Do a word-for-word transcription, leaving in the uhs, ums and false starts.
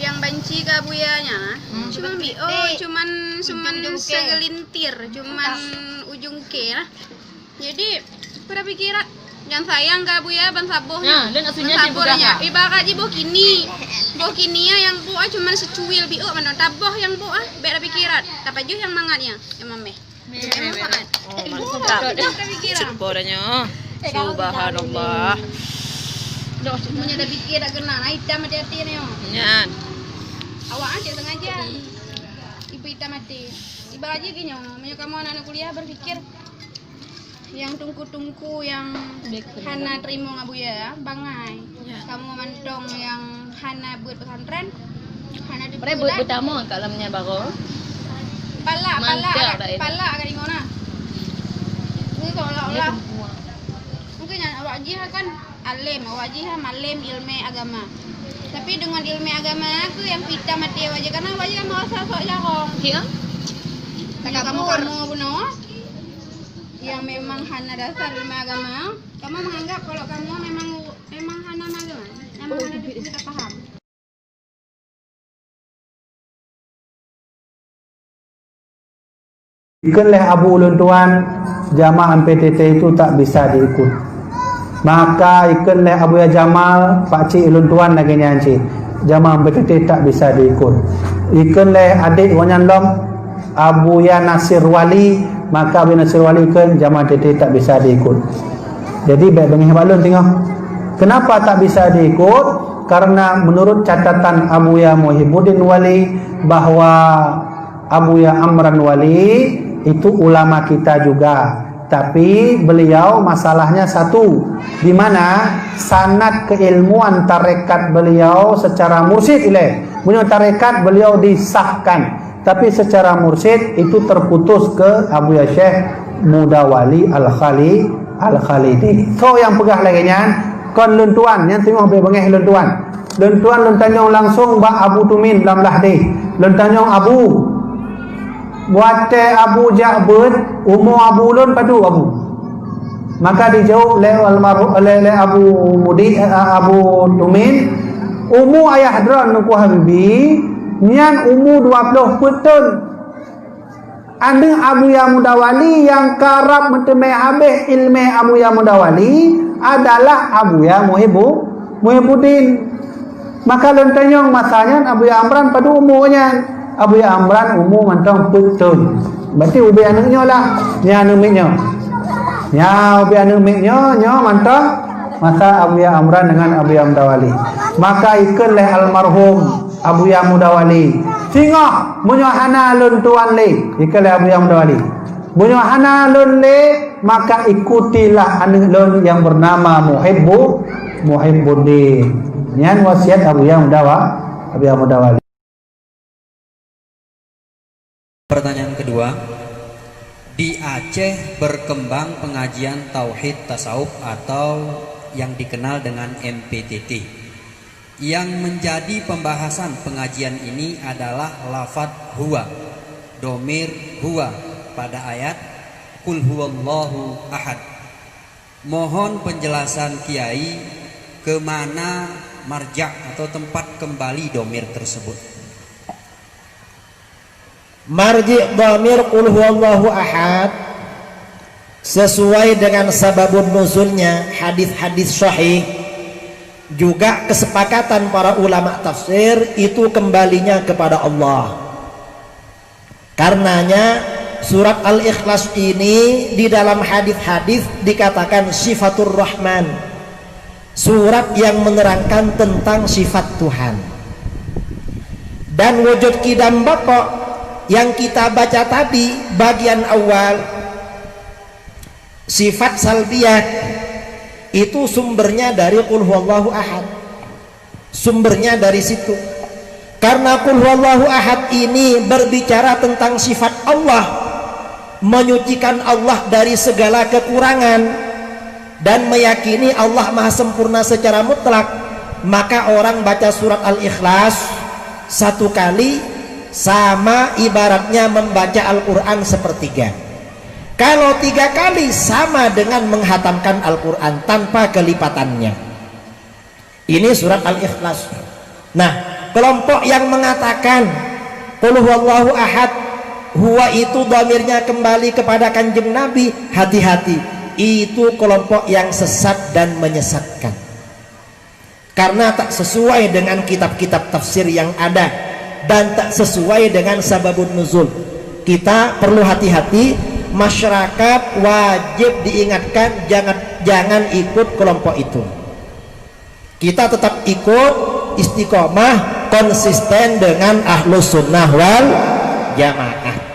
Yang banci keu Abuya nyan, hmm, cuman biôh, cuman, cuman segelintir, cuman ujung ke lah. Jadi, pada pikiran, nyang sayang keu Abuya ban saboh nyan. Nah, dan aslinya ban saboh nyan. Ibarat jih boh kini. Boh kini ya, nyang boh ah cuman secuil biôh mantong. Taboh nyang boh ah, bèk tapikiran. Tapajoh nyang mangat nyan, nyang mamèh. Memang mangat. Oh, mantap. Cit boh dah nyoe. Subhanallah. Meunyoe tapiké dak keunan, ai itam até-até nyoe. Nyan. Awak ah cit sengaja. Ibu itam até. Ibarat jih geuh nyoe, meunyoe kamoe aneuk kuliah berpikir, nyang teungku-teungku nyang hana teurimong Abuya, bangai. Ya. Kamoe mantong nyang hana beuet pesantren, hana teupeue. Beutamoe ka lam nyan baroe. Palak, palak, palak ka deungoe na. Ini seolah-olah mungkin nyan awak jih kan além, awak jih malém ilmu agama. Tapi dengan ilmu agama tu nyang pita mati awak jih, karena awak jih kan merasa sok jarong. Ya. Takabur. Kamoe-kamoe bunoe nyang memang hana dasar ilmu agama, kamoe menganggap kalau kamoe memang, memang hana agama, memang hana paham. Ikheun lé abu ulôn tuan, jamaah M P T T itu tak bisa diikut. Maka ikheun lé Abuya Jamal, pakcik ulôn tuan lagèe nyan cit, jamaah M P T T tak bisa diikut. Ikheun lé adék gobnyan lom, Abuya Nasir Wali, maka Abuya Nasir Wali kheun jamaah M P T T tak bisa diikut. Jadi, bèk beungèh bak lôn singoh. Kenapa tak bisa diikut? Karena menurut catatan Abuya Muhibuddin Wali, bahwa Abuya Amran Wali itu ulama kita juga. Tapi beliau masalahnya satu, di mana sanad keilmuan tarekat beliau secara mursyid ilèe. Meunyoe tarekat beliau disahkan, tapi secara mursyid itu terputus ke Abuya Syekh Mudawali Al-Khali-, Al-Khalidi. Soe nyang peugah lagèe nyan, kon lôn tuan, nyan singoh bèk beungèh lôn tuan. Lôn tuan lôn tanyong langsung bak Abu Tumin lam Lahdeh. Lôn tanyong, "Abu, watèe Abu jak beuet, umu abu ulôn padub, Abu?" Maka dijaweueb lé almarhum, lé, lé Abu Mudi, eh, Abu Tumin, "Umu ayah droen Teungku Habibi, nyan umu dua ploh peuet thon." Aneuk Abuya Mudawali nyang karab meuteumèe habéh ileumèe Abuya Mudawali adalah Abuya Muhibu-, Muhibuddin. Maka lôn tanyong masa nyan Abuya Amran padub umu nyan. Abuya Amran umu mantong peuet thon. Berarti ubé aneuk nyoe lah. Nyan aneuk miet nyoe. Nyan ubé aneuk miet nyoe, nyoe mantong masa Abuya Amran dengan Abuya Mudawali. Maka ikheun lé almarhum Abuya Mudawali, "Singoh meunyoe hana lôn tuan lé," ikheun lé Abuya Mudawali. "Meunyoe hana lôn lé, maka ikutilah aneuk lôn nyang bernama Muhibbu-, Muhibbuddin." Nyan wasiat Abuya Mudawa-, Abuya Mudawali. Pertanyaan kedua, di Aceh berkembang pengajian tauhid tasawuf atau yang dikenal dengan M P T T. Yang menjadi pembahasan pengajian ini adalah lafaz huwa, domir huwa pada ayat Qul huwallahu ahad. Mohon penjelasan Kiai, ke mana marja' atau tempat kembali domir tersebut? Marji' dhamir Qul huwallahu ahad sesuai dengan sababun nuzulnya, hadis-hadis sahih, juga kesepakatan para ulama tafsir, itu kembalinya kepada Allah. Karenanya, surat Al-Ikhlas ini di dalam hadis-hadis dikatakan sifatur Rahman. Surat yang menerangkan tentang sifat Tuhan. Dan wujud qidam baqa yang kita baca tadi, bagian awal, sifat salbiyah, itu sumbernya dari Qul huwallahu ahad. Sumbernya dari situ. Karena Qul huwallahu ahad ini berbicara tentang sifat Allah, menyucikan Allah dari segala kekurangan, dan meyakini Allah maha sempurna secara mutlak, maka orang baca surat Al-Ikhlas satu kali sama ibaratnya membaca Al-Quran sepertiga. Kalau tiga kali, sama dengan menghatamkan Al-Quran tanpa kelipatannya. Ini surat Al-Ikhlas. Nah, kelompok yang mengatakan, "Qul huwallahu ahad," huwa itu dhamirnya kembali kepada Kanjeng Nabi, hati-hati. Itu kelompok yang sesat dan menyesatkan. Karena tak sesuai dengan kitab-kitab tafsir yang ada dan tak sesuai dengan sababun nuzul. Kita perlu hati-hati, masyarakat wajib diingatkan jangan, jangan ikut kelompok itu. Kita tetap ikut istiqomah, konsisten dengan Ahlus Sunnah wal Jamaah.